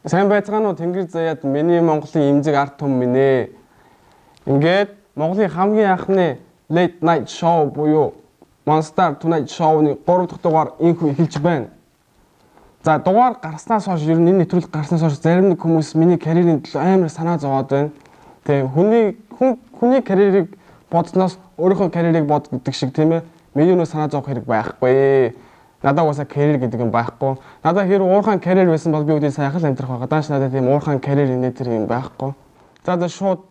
Сайн байцгаана уу, Тэнгэр заяад миний Монголын эмзэг ард түмэн минь ээ. Ингээд Монголын хамгийн анхны Late Night Show буюу Monster Tonight Show-ны 3 дахь дугаар инхүү эхэлж байна. За, дугаар гарснаас хойш, ер нь энэ нэвтрүүлэг гарснаас хойш зарим нэг хүмүүс миний карьерийн төлөө амар санаа зовоод байна. Тэгээ хүний карьерийг бодсноос өөрийнхөө карьерийг бод гэдэг шиг, тийм ээ. Миний өнөө санаа зовох хэрэг байхгүй. Надад угаасаа карьер гэдэг юм байхгүй. Надад хэрэг уурхаан карьер байсан бол би үүдээ сайхан л амьдрах байгаа. Дааш надад тийм уурхаан карьер инээ тэр юм байхгүй. За, шууд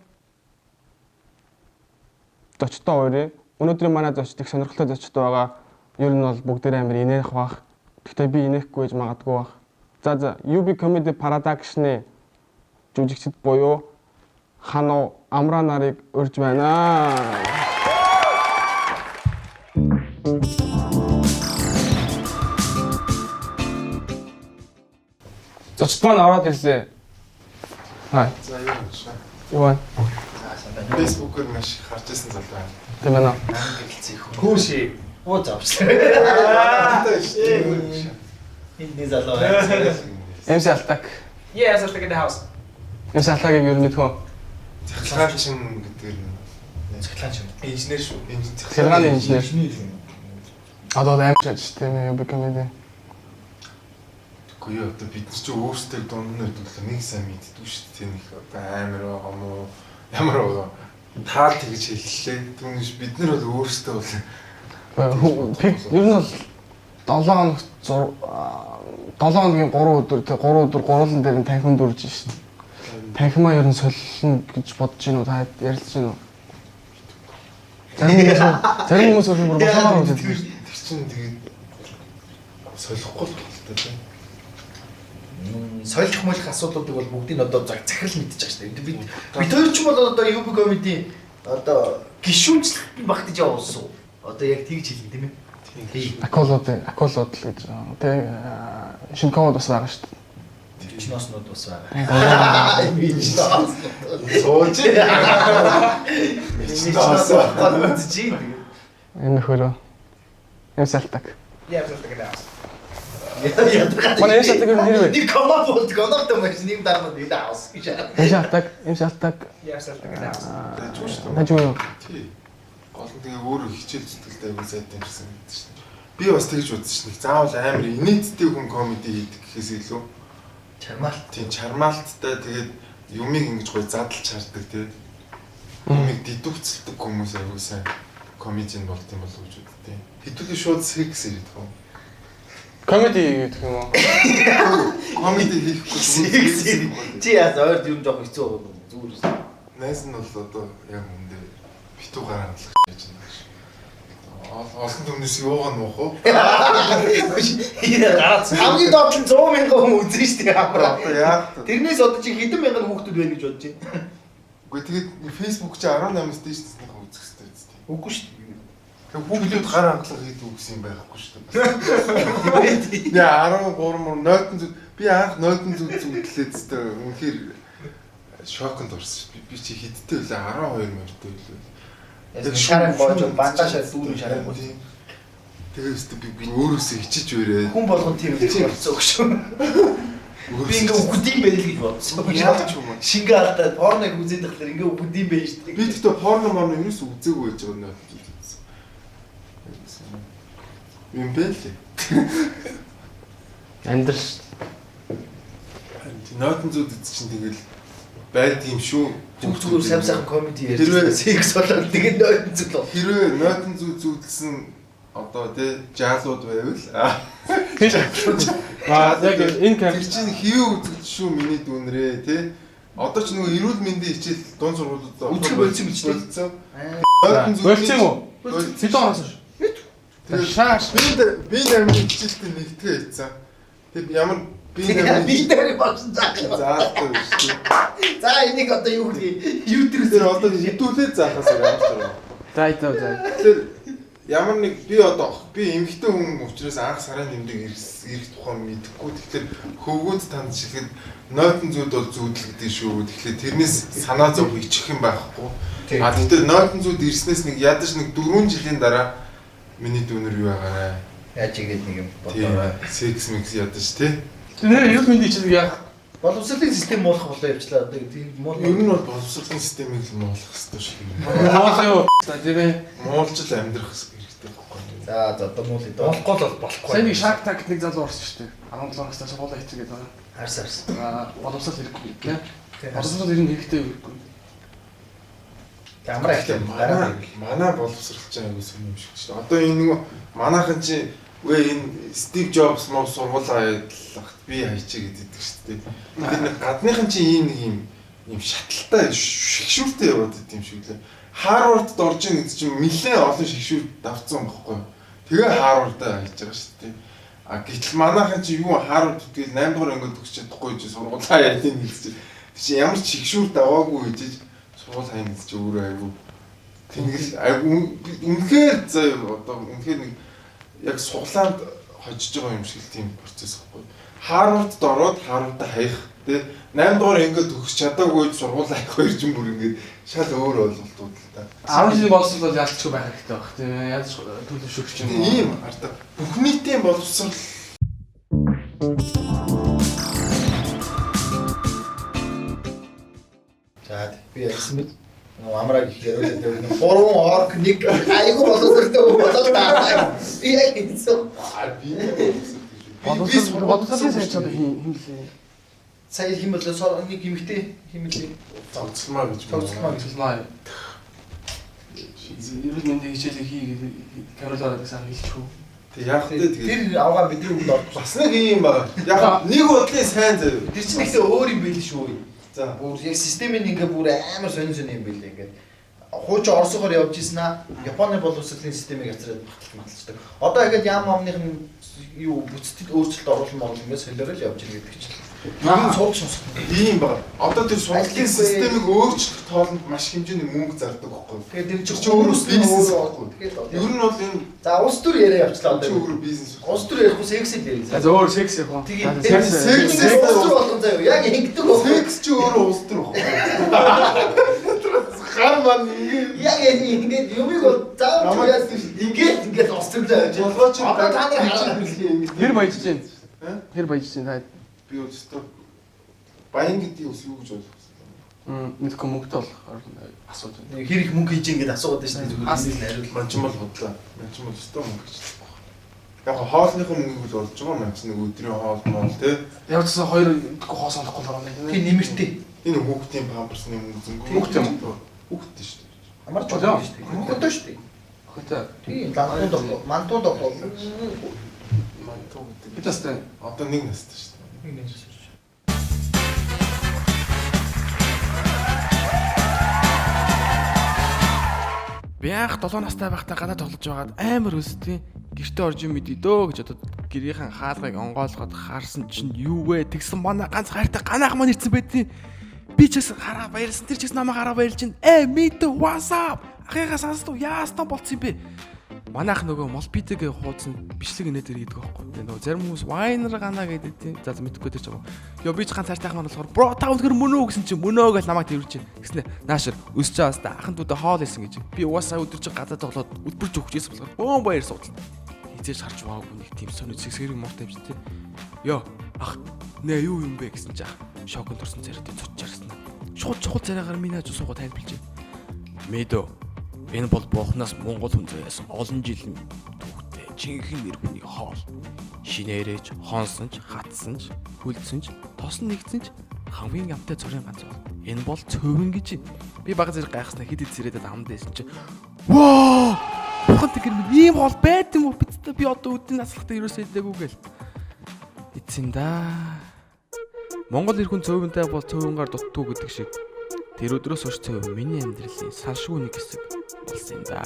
зочдоо ууръя. Өнөөдрийн манай зочд их сонирхолтой зочдтой байгаа. Ер нь бол бүгдээр амар инээх бах. Гэхдээ би инээхгүй гэж магадгүй бах. За, UB Comedy Production-ы жүжигчд буюу Хануу, Амраа нарыг урьж байна. Зочд маань ороод ирсэн. Хай. За, юу юм шиг. Юу вэ? Facebook-оор маш их харж байсан залуу байна. Тийм ээ. Хүүши. Уу завчлаа. Энд нэг залуу байна. MC Алтак. Yeah, MC Алтак in the house. MC Алтагийг ер нь мэдхүү. Цахилгаанчин гэдэг нь Цахилгаан юм. Инженер шүү. Цахилгааны инженер. Одоо л амар шаж, тийм ээ, UB Comedy. Үгүй юу, одоо бид нар чи өөрсдөө дунд нь өрдөглөө нэг сайн мэддэггүй шүү дээ. Тийм их одоо амар байгаа мó ямар байгаа. Таал тэгж хэллээ. Түүнээс бид нар бол өөрсдөө бол Ер нь бол 7 хоног 7 хоногийн 3 өдөр, тэг 3 өдөр гурван дээр нь танхим дүрж шин. Танхимаа ер нь солино гэж бодож гин үү, та ярилцж гин үү? Зарим хүмүүс бүр босоомоор үздэг. Тэр чинь тэгээд солихгүй л болтой, тийм. Солих молих асуудлуудыг бол бүгдийг одоо захирал мэдчихэж байгаа шүү дээ. Бид хоёр ч юм бол одоо UB Comedy одоо гишүүнчлэлт нь багтаж явуулсан. Одоо яг тэгж хэлнэ, тийм ээ. Тийм. Акулууд акулууд л гэж, тэг шинковод бас байгаа шүү дээ. Чинооснууд бас байгаа. Би чиноос. Сууж. Чиноос үзэж байна. Энэ нөхөрөө. MC Алтак. Yeah, MC Алтак in the house. Манай MC Алтак ер нь хэр вэ? Нэг комап бол комаптай маш нэг дармад in the house гэж. MC Алтак, MC Алтак. Yeah, MC Алтак in the house. Дажгүй шүү дээ. Дажгүй юу? Тий. Гол нь тэгээ өөрөө хичээл зүтгэлтэй аягүй сайтай юмсан гэдэг чинь. Би бас тэгж үзсэн чинь заавал амар инээдтэй хүн комеди хийдэг гэхээс илүү Чармаалт. Тийм, чармаалттай, тэгээд юмыг ингэж гоё задлж хардаг, тий. Юмыг дедукцэлдэг хүмүүс аягүй сайн комедиан болд юм болов уу гэж боддیں۔ Хэдүүлээ шууд секс ирээд байгаа. Комеди гэдэг юм уу? Комеди хийхгүй Секс. Чи яа ойрд юм жоох хэцүү байгаа юм зүгээр үү? Найз нь бол одоо яг үндэ битүү гараа хандлах яаж байна гэж. Олон түмнээс юугаа нуух уу? Гараад хамгийн доод нь 100 мянган хүн үзэн шүү дээ, хамраа. Одоо яах вэ? Тэрнээс одоо чи хэдэн мянган хүүхдүүд байна гэж бодож байна? Үгүй, тэгээд Facebook чи 18-аас дээш насныхаа үзэх хэрэгтэй үстэй. Үгүй шүү дээ. Тэгээ хүүхдүүд гар хангалах хийдэг үгс юм байхгүй шүү дээ. Яа, 13 мөр нойтон зүг би анх нойтон зүг зүгдлээд зү үнэхээр шоконд орсон шүү. Би чи хэдтэй үлээ, 12 морьтой үлээ. Шаран боож бандаашаа дүүрэн шаран боож. Тэгээ өстө би өөрөөсөө хичиж өрөө. Хүн болгон тийм их болсон өгш. Би ингээ үгдэм байх л гэж бодсон. Яаж ч юм уу. Шингээ алдаад порног үзээд тахлаар ингээ үгдэм байх шүү дээ. Би тэгтээ порно морно ерөөсөө үзээгүй байж байгаа нойтон зүг үзсэн. Юм бэ лээ. Амьдрал шүү. Нойтон зүуд чинь тэгэл байд юм шүү. Зүг зүгээр сайн сайхан комеди ярьж Хэрвээ- секс болоод тэгээ нойтон зүг л. Хэрвээ нойтон зүуд зүүдлсэн одоо тий жаалууд байвал Аа, яг энэ тэр чинь хэвээ үзэгдэж шүү, миний дүүнрээ тий. Одоо ч нөгөө эрүүл мэндийн хичээл дунд сургуулиуд Үзэх болсон юм чи, тий? Болцсон. Нойтон зүүд Болцсон юм уу? Болцсон. Хэдэн оноос хойш? Тэгээд Шааш. би намын хичээлдээ нэгтгэе хийцэн. Тэгээд ямар би Би намын дээр багш заах юм. заалтай биш тий. За, энийг одоо юу гэдэг юу Тэр тэр одоо хэдүүлээ заахаас ямар ч юм. За за. Тэгэхээр ямар нэг би одоо би эмэгтэй хүн учраас анх сарын нэмдэг ирэх тухай мэдэхгүй. Тэгэхээр хөвгүүд танд шихэд нойтон зүүд бол зүүдэл гэдэг шүү. Тэгэхээр тэрнээс санаа зовх ичих юм байхгүй. А тэгэхээр нойтон зүүд ирснээс нэг ядаж нэг 4 жилийн дараа Миний дүүнер юу байгаарай. Яаж игээд нэг юм Тийм. бодоорой. Секс микс ядаж тий. Тэр эрүүл мэндийн хичээлийг яах? Боловсролын систем муулах болоо явчлаа. Одоо тийм муул. Ер нь бол боловсролын системийг л муулах хэрэгтэй шиг юм. Монгол юу? За тийм ээ. Муулж л амьдрах хэрэгтэй байхгүй. За за одоо муул идэ. Болохгүй л болохгүй. Сайн нэг Shark Tank нэг залуу орсон шүү дээ. 17 настай сургуулаа хийцгээгээд байгаа. Харс харс. Аа, боловсрол хэрэггүй тийм. Тийм. Боловсрол ер нь хэрэгтэй юу хэрэггүй. Тэг амар Гэхдээ их дараа манай боловсрол чинь аягүй сонь юм шиг шүү дээ. Одоо энэ нөгөө манайхан чинь үгүй энэ Стив Джобс мөн сургуулаа хаядлахт би хайчи гэдэг шүү дээ. Тэр нэг гадныхан чинь ийм нэг юм юм шаталтай шигшүүртэй яваад идэм юм шиг лээ. Харвардд орж ийн гэдэг чинь нэлээд олон шигшүүр давцсан байхгүй юу? Тэгээ Харвардаа хайж байгаа шүү дээ. А гэтэл манайхан чинь юу Харвард тэгэл 8 дугаар ангид төгсч чадахгүй чи сургуулаа хаяад ийн гэж чинь. Тэр чинь ямар ч шигшүүр даваагүй гэж сургууль хайна гэж чи өөрөө айгүй Тэнгэл айгүй үнэхээр заяа одоо үнэхээр нэг яг суглаанд хожиж байгаа юм шиг л тийм процесс байхгүй. Харвардд ороод Харвардаа хаях тий 8 дугаар ангид төгсч чадаагүй сургууль хаях хоёр чинь бүр ингээд шал өөр ойлголтууд л та. 10 жилийн боловсрол бол ялцгүй байх хэрэгтэй байх тийм ээ. Яаж төлөвшөх юм уу? Ийм ардаа бүх нийтийн боловсрал За би ярьсан мэт. Нөгөө амраг их яриулаад явна. Гурван орк нэг айгүй боловсролтой болоо та. Би яг хэлсэн. би боловсрол гэж. Боловсролын сайн чадвар хин хин лээ. Сая хин болоо сор нэг эмэгтэй хин мэлээ. Цогцлмаа гэж. Цогцлмаа гэж. Цогцлмаа. Эрүүл мэндийн хичээлийг хий гэдэг хариулаарай гэсэн хэлчих үү? Тэг яах вэ тэгээд Тэр авгаа бидний үгэнд орох. бас нэг юм байна. Яг нэг бодлын сайн заяа. Тэр чинь ихтэй өөр юм байл шүү. За Бүр яг системийн ингээ бүр амар сонин сонин юм байл ингээд. Хуучин Оросоор явж исэн аа Японы боловсролын системийг ацраад баталж маталцдаг. Одоо ингээд ям амных нь юу бүтцэд өөрчлөлт оруулах монгол ингээд солиорол явж ирэх гэдэг чинь. Аа. Юу сурч сонсох. ийм байна. Одоо тэр сургуулийн Аль системийг өөрчлөх тоолонд маш хэмжээний мөнгө зардаг байхгүй юу? Тэгээд тэр Тэр чинь чинь өөрөө бизнес өөрөө. байхгүй. Тэгээд Ер нь бол энэ за улс төр яриа явчлаа чи одоо. өөрөө бизнес. Улс төр ярихгүй сексэд яриа. За зөөр секс явах уу? Тэгээд За, секс- секс секс- улс төр болгон заяа. Яг ингэдэг байхгүй. Секс чи өөрөө улс төр байхгүй. Гар ман ингэ Яг ингээд юмыг бол заавал Намайг яаж ингээд ингээд улс төрлөө явж байна. болоо чи Одоо та нар хараа. Хэр баяжж байна? Э? Хэр баяжж байна та? Би бол өстой баян гэдгийг бас юу гэж ойлгох вэ? Мэдгүй мөнгөтэй болохоор асуудал байна. Хэр их мөнгө хийж ингээд асуугаад байна шүү дээ. Зүгээр Ас- эндээс нь хариулна. Ман ч юм бол худлаа. Ман ч юм бол өстой мөнгө хийж чадахгүй. Яг хоолныхоо мөнгийг л олж байгаа ман ч нэг өдрийн хоол моол те. Яг ч гэсэн хоёр идэхгүй хоо санахгүй л байгаа юм Тийм нэмэртэй. Энэ хүүхдийн памперсны мөнгө зөнгөө. Хүүхд юм уу? Хүүхдтэй шүү дээ. Амар ч Болоо. шүү дээ. Хөнгөтэй шүү дээ. Хөөтэй. Тийм лантун дохоо, мантун дохоо. Мантуу гэдэг. Бид настай. Одоо нэг настай шүү дээ. Нэг нэмэртэй. Би анх 7 настай байхдаа гадаа тоглож байгаад амар өсдгийн гэртээ орж юм мэдээ дөө гэж бодоод гэрийнхэн хаалгыг онгойлгоод харсан чинь юу вэ? Тэгсэн манай ганц хайртай ганаах маань ирсэн байдیں۔ Би ч гэсэн хараа баярлсан. Тэр ч гэсэн намайг хараа баярлж чинь. Э мэдээ what's up? Ахыгаа сонсдоо яастан болцсон юм бэ? Манайх нөгөө молпитэгээ хуудсан бичлэг инээ дээр хийдэг байхгүй. Тэгээ нөгөө зарим хүмүүс вайнер гана гэдэг тийм. За за мэдэхгүй тэр ч юм. Йоо би ч ганц хайртай маань болохоор бро та үнэхээр мөн үү гэсэн чинь мөн өө гэж намайг тэрвэрч. Тэгснэ наашир өсөж байгаа хаста ахын дүүдээ хоол исэн гэж. Би угаасаа өдөр чинь гадаа тоглоод өдбөрж өгч ирсэн болохоор бөөн баяр суудлаа. Хизээж харж байгаагүй нэг тийм сонио зэгсгэрэг мууртай юм чи тий. Йоо ах нэ юу юм бэ гэсэн чи ах шоконд орсон царайтай цуц чарсан. Шууд чухал царайгаар миний хажуу суугаа тайлбарлажээ. Мэдөө энэ бол бурхнаас монгол хүн заяасан олон жилийн түүхтэй жинхэнэ нэр хүний хоол. Шинээрэж, хонсон ч, хатсан ч, хүлдсэн ч, тосон нэгдсэн ч хамгийн амтай цорын ганц бол. Энэ бол цөвөн гэж. Би бага зэрэг гайхснаа хэд хэд сэрээдэд амд байсан чи. Воо! Бурхан тэгэр минь ийм хоол байд юм уу? Бидтэй би одоо өдний наслахтаа ерөөсөө идээгүй гэл. Эцэн да. Монгол эр хүн цөвөнтэй бол цөвөнгаар дутдгүй гэдэг шиг. Тэр өдрөөс хойш цөвөн миний амьдралын салшгүй нэг хэсэг болсон юм да.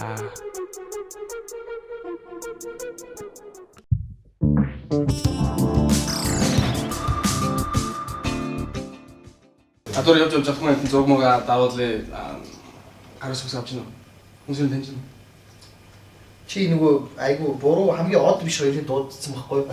Адуур явж явж авах юм зураг мага даруулъя. Гараас ус авч гинэ. Хүмүүс нь таньж гинэ. Чи нөгөө айгу буруу хамгийн од биш хоёрын дуудсан байхгүй юу?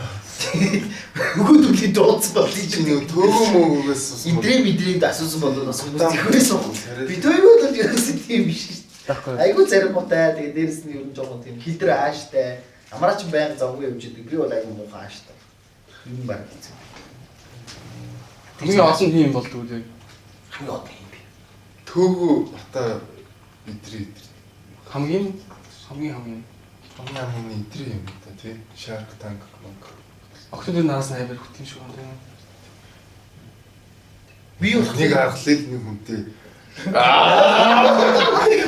Өгөөд үлийн дуудсан бол Чи чи нэг төөгөө мөөгөөс Идрээ мэдрээнд асуусан бол бас хүмүүс зөхөөс. Би тойроод бол ерөөсөө тийм биш шүү дээ. Байхгүй. Айгүй заримгуутай. Тэгээ дээрэс нь ер нь жоохон тийм хилдэр ааштай. Амраа ч байнга завгүй явж идэг. Би бол айгүй муухай ааштай. Юм баг хэцүү. Хамгийн олон хийм болдгоо үү? Хамгийн олон юм би. Төөгөө бата идрээ идрээ. Хамгийн хамгийн хамгийн Хамгийн хамгийн идрээ юм да тий. Shark Tank мөнгө. Октод нараас нь амар хөт юм шиг байна тийм. Би бол Нэг аргалыг нэг хүнтэй.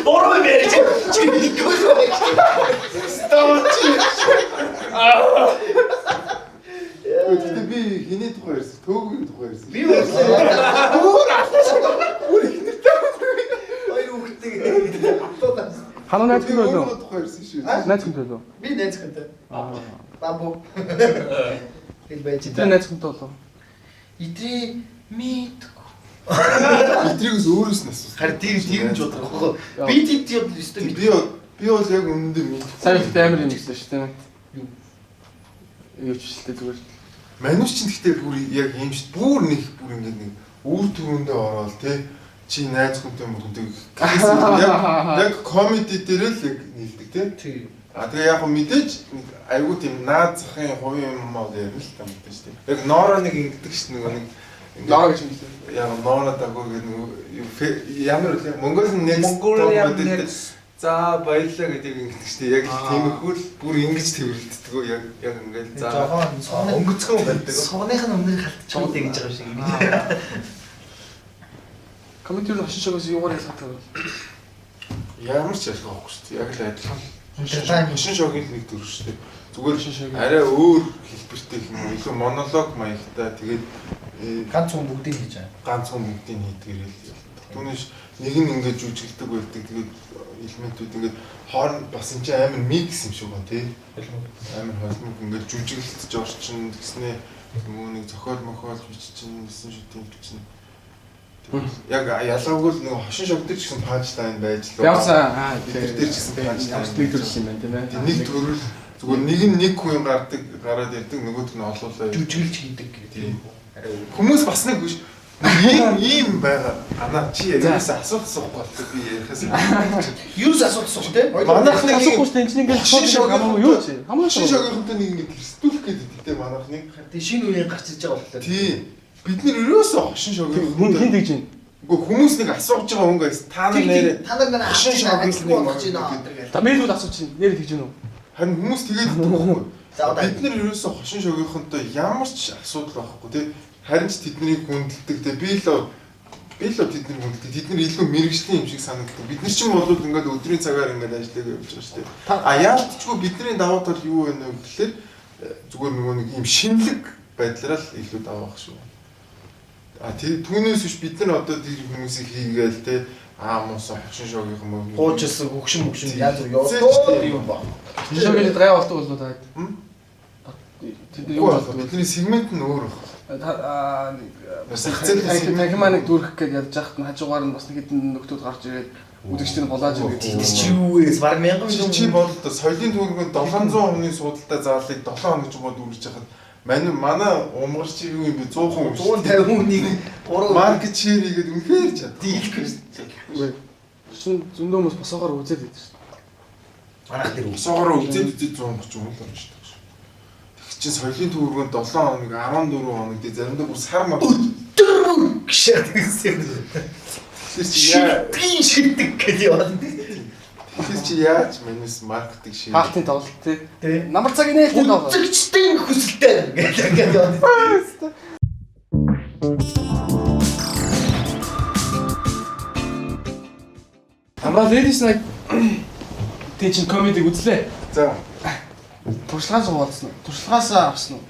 Буруу юм ярьж чи ихгүй шүү. Стоо чи. Гэхдээ би хэний тухай ярьсан? Төөггийн тухай ярьсан. Би бол бүр алсан. Бүр их нэртэй. Хоёр хүүхдтэй автодаас. Ханаа найз хүн болов? Өөрийнхөө тухай ярьсан шүү. Найз хүн болов? Би найз хүнтэй. Аа. Бамбу. Хэл байж Тэр найз хүнтэй болов? Идрий мэдгүй. Идрийгээс өөрөөс нь асуусан. Харин тийм тийм ч бодрох байхгүй. Би тийм тийм өстой Би би бол яг үнэндээ мэдгүй. Сайн ихтэй амар юм гэсэн шүү дээ. Юу? Юу ч шилтэй зүгээр. Манус ч гэхдээ бүр яг юм шүү. Бүр нэг бүр ингээд нэг үр төрөндөө ороод тий чи найз хүнтэй мөхөнтэй яг комеди дээр л яг нийлдэг тий. Тийм. А тэгээ яг мэдээж нэг айгуу тийм наад захын хувийн юм бол ярина л та мэдээж тий. Яг Нора нэг ингэдэг шүү нөгөө нэг Нора гэж юм лээ. Яг Нора дагуу гэдэг нөгөө ямар үлээ Mongolian Next Mongolian Next за баярлалаа гэдэг ингэдэг шүү дээ. Яг л тиймэрхүү л бүр ингэж тэрвэрлддэг яг яг ингээл за жоохон өнгөцгөн байдаг. Сугных нь өмнө халтчихгүй гэж байгаа юм шиг ингэ. Комеди руу хошин шогоос юугаар ялгаатай вэ? Ямар ч ялгаа байхгүй шүү дээ. Яг л адилхан. Хошин шогийн нэг төрөл шүү дээ. Зүгээр арай өөр хэлбэртэй юм уу? Илүү монолог маягтай. Тэгээд ганц хүн бүгдийг хийж байгаа. Ганц хүн бүгдийг хийдгээр л. Түүнээс нэг нь ингэж жүжиглдэг байдаг. Тэгээд элементүүд ингээд хооронд бас энэ чинь амар микс юм шиг байна тий. Амар холимог ингээд жүжиглэлтж орчин гэснээ нөгөө нэг зохиол мохиол биччин гэсэн шүү тийм бичнэ. Яг ялгаагүй л нөгөө хошин шог дээр ч гэсэн панчлайн байж л явсан. Тэр дээр ч гэсэн панчлайн нэг төрөл юм байна тийм ээ. Нэг төрөл зүгээр нэг нь нэг хүн гардаг гараад ирдэг нөгөөх нь олуулаа жүжиглж хийдэг гэдэг. Арай өөр. Хүмүүс бас нэг биш ийм ийм байгаа. Анаа чи ерөөсөө асуулт асуухгүй болтой би ярихаас. Юус асуулт асуух те? Манайх нэг асуухгүй шүү дээ. Энд чинь ингээд хошин шог хамаагүй юу чи? Хамаагүй хошин шогийнхонтой нэг ингээд хэрсдүүлэх гээд идэг те манайхныг. Тэг шинэ үеийн гарч иж байгаа боллоо. Тий. Бид нэр ерөөсөө хошин шогийн хүн хин тэгж байна. Үгүй хүмүүс нэг асууж байгаа хүн guys та нар нэрээ та нар нэрээ хошин шогийн нэг болгож байна. Та мэйлүүд асууж чинь нэрээ тэгж байна уу? Харин хүмүүс тэгээд идэг байхгүй. За одоо бид нар ерөөсөө хошин шогийнхонтой ямар ч асуудал байхгүй тий. Харин ч тэднийг хүндэлдэг те би л тэднийг хүндэлдэг. Тэд нар илүү мэрэгжлийн юм шиг санагддаг. Бид нар ч юм бол ингээд өдрийн цагаар ингээд ажиллаг явж байгаа шүү дээ. А яалтчгүй бидний давуу тал юу вэ гэхээр зүгээр нөгөө нэг юм шинэлэг байдлаараа л илүү даваах шүү. А түүнээс биш бид нар одоо тэр хүмүүсийг хийгээл те аа муусан хошин шогийнхан мөн хуучилсан хөгшин мөгшин янз бүр ёо юм ба. Хошин шогийн гай болдог болов та. Тэд юу болдог? Бидний сегмент нь өөр баг. Танхимаа нэг дүүрэх гээд явж байхад нь хажуугаар нь бас нэг хэдэн нөхдүүд гарч ирээд үдэгчдийг булааж ирээд тэр чи юу вэ? Бараг 1000 чи бол соёлын төвөргөнд 700 хүний суудалтай заалыг 7 хоног ч юм уу дүүрэж хахад манай умгарч юу юм бэ 100 хүн 150 хүнийг 3 маркет шеэр хийгээд үнэхээр чадахгүй шүү дээ. Шин зөндөө хүмүүс босоогоор үзээд байдаг шүү дээ. Манайх тэр босоогоор үзээд үзээд 130 хүн л орж ирдэг шүү. Тэг чинь соёлын төвөргөнд 7 хоног 14 хоног тий заримдаа бүр сар мар өдөр гişээд гэсэн юм. Тэгэхээр чи яа шиддэг гэж яваад. Тэгэхээр чи яаж манайс маркетинг шийдэх? Хаалтын тоглолт тий. Намар цагийн нээлттэй тоглолт. Үзэгчдийн хүсэлтэй гэж ингээд яваад. Амраа Ladies Night тий чинь комедиг үзлээ. За. Туршлагаас хуваалцсан уу? Туршлагаас авсан уу?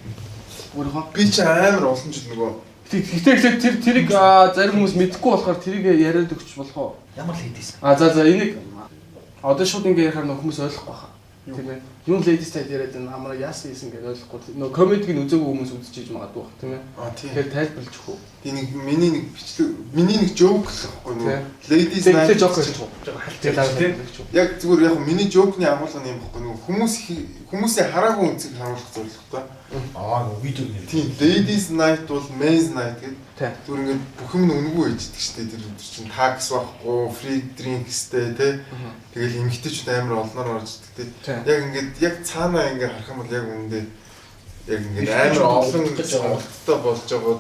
Өөрийнхөө. Би чи амар олон жил нөгөө. Гэхдээ тэгэхээр тэр тэрийг зарим хүмүүс мэдэхгүй болохоор тэрийг яриад өгч болох уу? Ямар ladies? А за за энийг одоо шууд ингэ ярихаар нөх хүмүүс ойлгохгүй баха. Тийм ээ. Юун ladies night яриад байна амраа яасан хийсэн гэж ойлгохгүй. Нөгөө комедиг нь үзээгүй хүмүүс үзчихэж магадгүй бах тийм ээ. А тийм. Тэгэхээр тайлбарлаж өгөх үү? Би нэг миний нэг бичлэг миний нэг joke л байхгүй нөгөө ladies Night night joke гэж үү? Тийм. Яг зүгээр яг миний joke-ны агуулга нь юм байхгүй нөгөө хүмүүс хүмүүсийн хараагүй үнцгийг харуулах зорилготой. Аа нөгөө видеог нэр. Тийм, ladies night бол men's night гэдэг. Тийм. Зүгээр ингээд бүх юм нь үнэгүй ээждэг штэ тэр өдөр чинь tax байхгүй, free drinksтэй тий. Тэгэл эмэгтэйчүүд амар олноор орж иддэг тий. Яг ингээд яг цаанаа ингээд харах юм бол яг үүндээ яг ингээд амар олон сонголттой болж байгаа.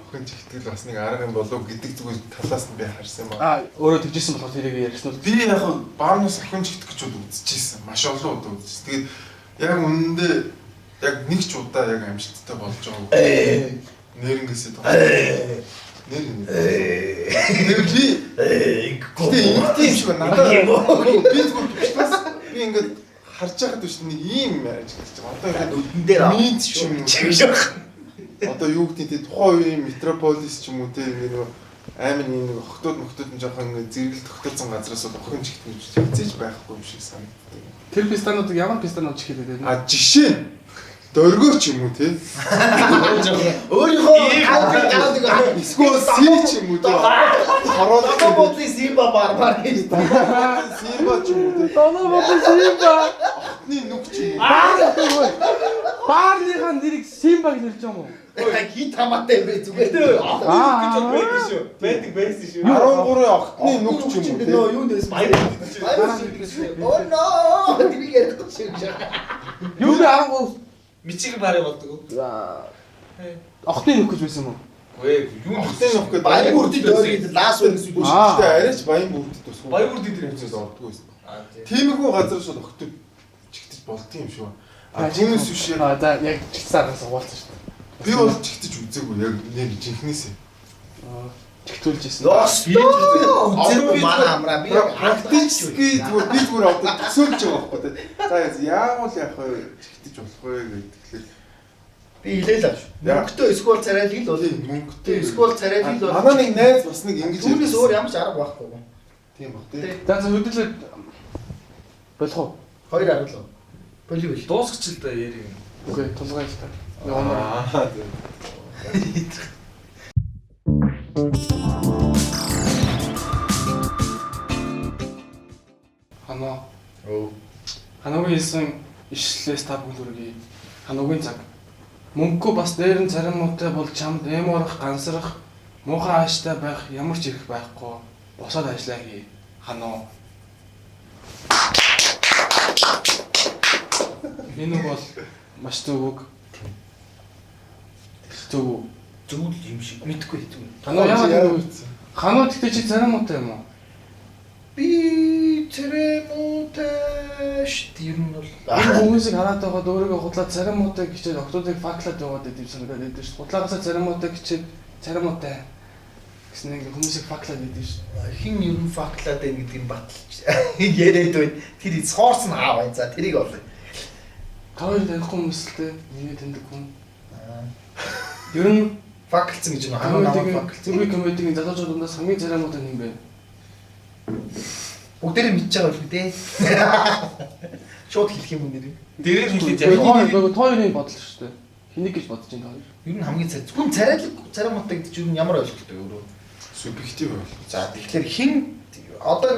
Охин чигтгэл бас нэг арга юм болов гэдэг зүгээр талаас нь би харсан юм Аа өөрөө тэгжсэн болохоор тэрийг ярьсан уу? Би яг баарнаас охин чигтгэх гэж бол үзчихсэн. Маш олон удаа үзчихсэн. Тэгээд яг үнэндээ яг нэг ч удаа яг амжилттай болж байгаагүй. Нэрнгээсээ тоглоо. Нэр нэр. Тэр би Гэтэ ингэдэг юм шиг байна. Надад би зүгээр төвчлээс би ингээд харж байхад биш нэг ийм ажиглаж байгаа. Одоо ингээд Нүдэн дээр Минт ч юм уу. Одоо юу гэдэг нь тухайн үеийн метрополис ч юм уу те ингээд нөгөө амар нэг охтууд мохтууд нь жоохон ингээд зэрэгэл тогтооцсон газраас бол охин чигтэн гэж хэзээ ч байхгүй юм шиг санагддаг. Тэр пистануудыг ямар пистанууд чихээд байдаг? А жишээ нь дөргөө ч юм уу те. Өөрийнхөө гавдаг Эсвэл си ч юм уу те. Хороод Одоо бодлын Симба барбар гэж. Симба ч юм уу те. Доноо бодлын Симба. Охтны нүг ч юм уу. Баарныхаа нэрийг Симба гэж нэрлэж байгаа юм уу? Хит хамаатай юм бэ зүгээр. Аа. Гэж бол байдаг шүү. Байдаг байсан шүү. 13 охтны нүг ч юм уу те. Нөө юунд байсан? Баяр Баяр шүү. Оо ноо тэрийг ярихгүй шиг. Юу бэ 13 Мичиг барыг болдог уу? Охтны нүх гэж байсан юм уу? Үгүй ээ, юу Охтны нүх гэдэг Баяр бүрдийн дөрөв лаас үн гэсэн үг. Аа. Гэхдээ арайч баян бүрдэд тусгүй. Баян бүрдийн тэр хэмжээс ордгоо байсан. Аа тийм. Тиймэрхүү газар шууд охтод чигтэж болдсон юм шиг байна. А түүнээс биш яг Аа за яг чигтсэн араас хуваалцсан шүү дээ. би бол чигтэж үзээгүй яг нэр жинхнээсээ. Аа чигтүүлж ирсэн. Үзээгүй манай амраа би Практически зүгээр би зүгээр одоо төсөөлж байгаа байхгүй те. За яавал яах вэ? Чигтэж болох вэ гэдэг тэгэхээр би хэлээл ав шүү. Мөнгөтэй эсвэл царайлаг л бол тийм мөнгөтэй эсвэл царайлаг л бол Манай нэг найз бас нэг ингэж түүнээс өөр ямар ч арга байхгүй. Тийм баг тий. За за хөдөлөө болох уу? Хоёр арга л. Боли бил. Дуусгач л да яриг. Үгүй тулгай л та. Явмаар. Аа тийм. Ханаа. Өө. Хануугийн хэлсэн ишлэлээс та бүхэнд хүргэе. Хануугийн цаг. Мөнгөгүй бас дээр нь царин муутай бол чамд эмоорох, гансрах, муухай ааштай байх ямар ч эрх байхгүй. Босоод ажиллаа хий. Хануу. Энэ үг бол маш зөв үг. Зөв үг. Зөв л юм шиг мэдгүй зөв. Хануу яагаад ингэ үгсэн? Хануу гэхдээ чи царин муутай юм уу? Би царай муутай шүү дээ ер нь бол. Энэ хүмүүсийг хараад байгаад өөрийгөө худлаа царин муутай гिचээд октоодыг факлаад яваад байд юм санагдаад байдаг шүү. Худлаагаасаа царин муутай гिचээд царин муутай гэсэн нэг хүмүүсийг факлаад байдаг шүү. Хин ер нь факлаад байна гэдгийг баталж яриад байна. Тэр source нь аав байна. За тэрийг олъё. Та хоёр танихгүй хүмүүс л дээ. Миний таньдаг хүн. Ер нь Факлцсан гэж нэг ханаа комедигийн факлцсан. зөвхөн комедигийн залуучууд дундаас хамгийн царай муутай нь юм бэ? Бүгдээрээ мэдж байгаа бол үү? Шууд хэлэх юм уу нэрийг? Дээрээ хэлээд Та яах хоёр та хоёрын бодол шүү дээ. Хэнийг гэж бодож байна та хоёр? Ер нь хамгийн царай. Хүн царайлаг царай муутай гэдэг чинь ер нь ямар ойлголт вэ өөрөө? Субъектив бол. За тэгэхээр хин одоо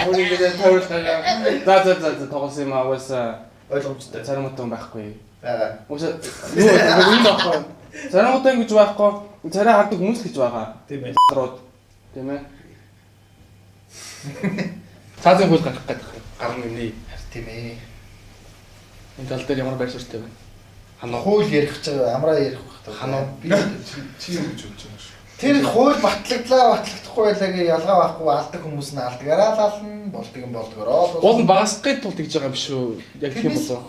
Өөр ингэ тойрол. За за за за тоглосон юм аа угаасаа ойлгомжтой. царай муутай хүн байхгүй. байгаа. Угаасаа юу юм байхгүй. Царай муутай гэж байхгүй. Царай хардаг хүмүүс л гэж байгаа. Тийм ээ. Рууд. Тийм ээ. Цаазын хөл гарах гэдэг гарна гинэ. Тийм ээ. Энэ тал дээр ямар байр суурьтай вэ? Ханаа. Хууль ярих гэж байгаа, амраа ярих байх та. Ханаа. Би Чи юм гэж бодож байгаа шүү. тэр хууль батлагдлаа, батлагдахгүй байлаа гээ ялгаа байхгүй алдаг хүмүүс нь алдгаараа л ална, болдог юм болдгороо л. Уул нь багасгахын тулд гэж байгаа юм шүү. Яг тийм болов.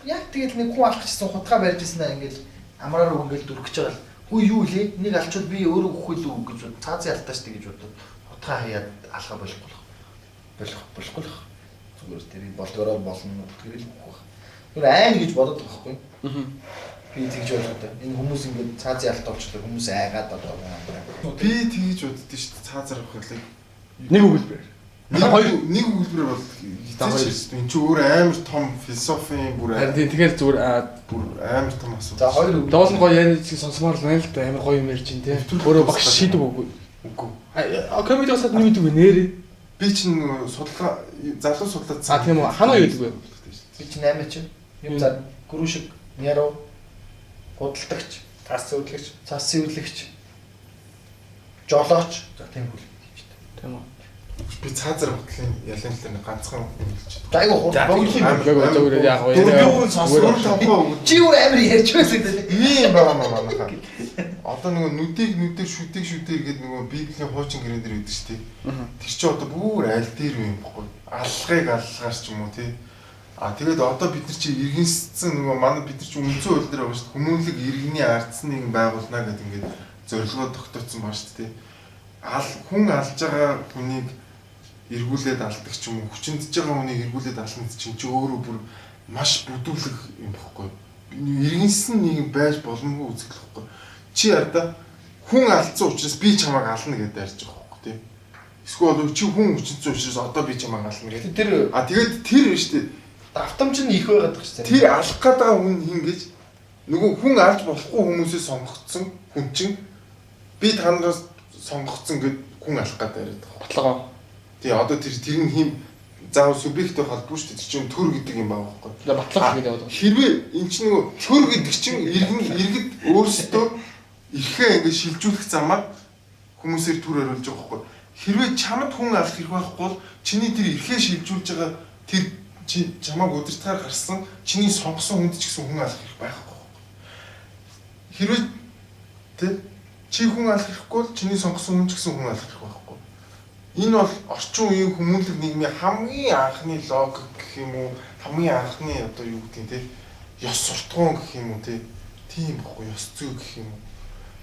Яг тэгэл нэг хүн алхчихсан хутгаа барьж ирсэн аа ингээл амраар үг ингээл дүрхэж байгаа л хүү юу лээ? Нэг алчууд би өөрөө өгөх үү гэж бод. Цаазын алтаа штэ гэж бодод хутгаа хаяад алхаа болохгүй л. Болох болохгүй л. Зүгээр тэрийг болдгороо болно гэдгийг л өгөх. Тэр айн гэж бодод байгаа байхгүй. Аа. Би тэгж ойлгодог. Энэ хүмүүс ингээд цаазын алт олчлоо хүмүүс айгаад одоо юм. Би тэгж боддоо шүү дээ. Цаазар авах хэлэг. Нэг өгүүлбэр. Нэг өгүүлбэр бол хэцүү. Энд чи өөр амар том философийн бүр Харин тийм тэгэхээр зүгээр бүр амар том асуудал. За хоёр өгүүлбэр. Доол нь гоё яриад сонсомоор л байна л да амар гоё юм ярьж чинь тий. Өөрөө багш шийдэг үгүй. Үгүй. Комеди басаад нь юу гэдэг вэ нэрээ? Би чинь нөгөө судалгаа залуу судлаад А тийм үү. Ханаа юу гэдэг вэ? Би чинь 8 чинь. Юм за гүрүү шиг няруу худалдагч, Тас зөвлөгч. цас цэвэрлэгч, жолооч. За тийм хүл хийж та. Тийм үү. Би цаазар ботлын ялын талаар нэг ганцхан юм хэлчих. За айгу хурд богино юм. Зүгээр зүгээр яг гоё. Дөрвөн сонссон. Дөрөв тавхан үг. Чи өөр амар ярьж байсан гэдэг. Ийм байгаа маа манайхаа. Одоо нөгөө нүдийг нүдээр шүтийг шүтээр гэдэг нөгөө библийн хуучин гэрэн дээр байдаг шүү дээ. Тэр чи одоо бүр аль дээр юм бохгүй. Аллагыг аллагаар ч юм уу тий. А тэгээд одоо бид нар чи иргэнссэн нөгөө манай бид нар чи үндсэн хууль дээр байгаа шүү дээ. Хүмүүнлэг иргэний ардсан нэгэн байгуулна гэдэг ингээд зорилгоо тогтооцсон байгаа шүү дээ. Ал хүн алж байгаа хүнийг эргүүлээд алдаг ч юм уу хүчиндж байгаа хүнийг эргүүлээд ална чинь чи өөрөө бүр маш бүдүүлэг юм бохгүй. Иргэнсэн нэгэн байж боломгүй үзэгдэл бохгүй. Чи ардаа хүн алдсан учраас би чамайг ална гэдээ ярьж байгаа бохгүй тий. Эсвэл бол чи хүн хүчиндсэн учраас одоо би чамайг ална гэдэг. Тэр А тэгээд тэр биш үү? давтамж нь их байгаад байгаа шүү дээ. Тэр алах гээд байгаа хүн хин гэж нөгөө хүн алж болохгүй хүмүүсээ сонгогдсон хүн чинь би та нараас сонгогдсон гэд хүн алах гээд яриад байгаа. Баталгаа. Тий одоо тэр нь хин заавал субъект байх албагүй шүү дээ. Тэр чинь төр гэдэг юм байгаа байхгүй. Тэгээ батлах гэдэг яваад байгаа. Хэрвээ эн чинь нөгөө төр гэдэг чинь иргэд өөрсдөө эрхээ ингэ шилжүүлэх замаар хүмүүсээр төр хариулж байгаа байхгүй. Хэрвээ чамд хүн алах хэрэг байхгүй бол чиний тэр эрхээ шилжүүлж байгаа тэр чи чамааг удирдахаар гарсан чиний сонгосон хүнд ч гэсэн хүн алах хэрэг байхгүй. Хэрвээ тэ чи хүн алах хэрэггүй бол чиний сонгосон хүн ч гэсэн хүн алах хэрэг байхгүй. Энэ бол орчин үеийн хүмүүнлэг нийгмийн хамгийн анхны логик гэх юм уу, хамгийн анхны одоо юу гэдэг нь тэ ёс суртахуун гэх юм уу тэ тийм бохгүй ёс зүй гэх юм уу.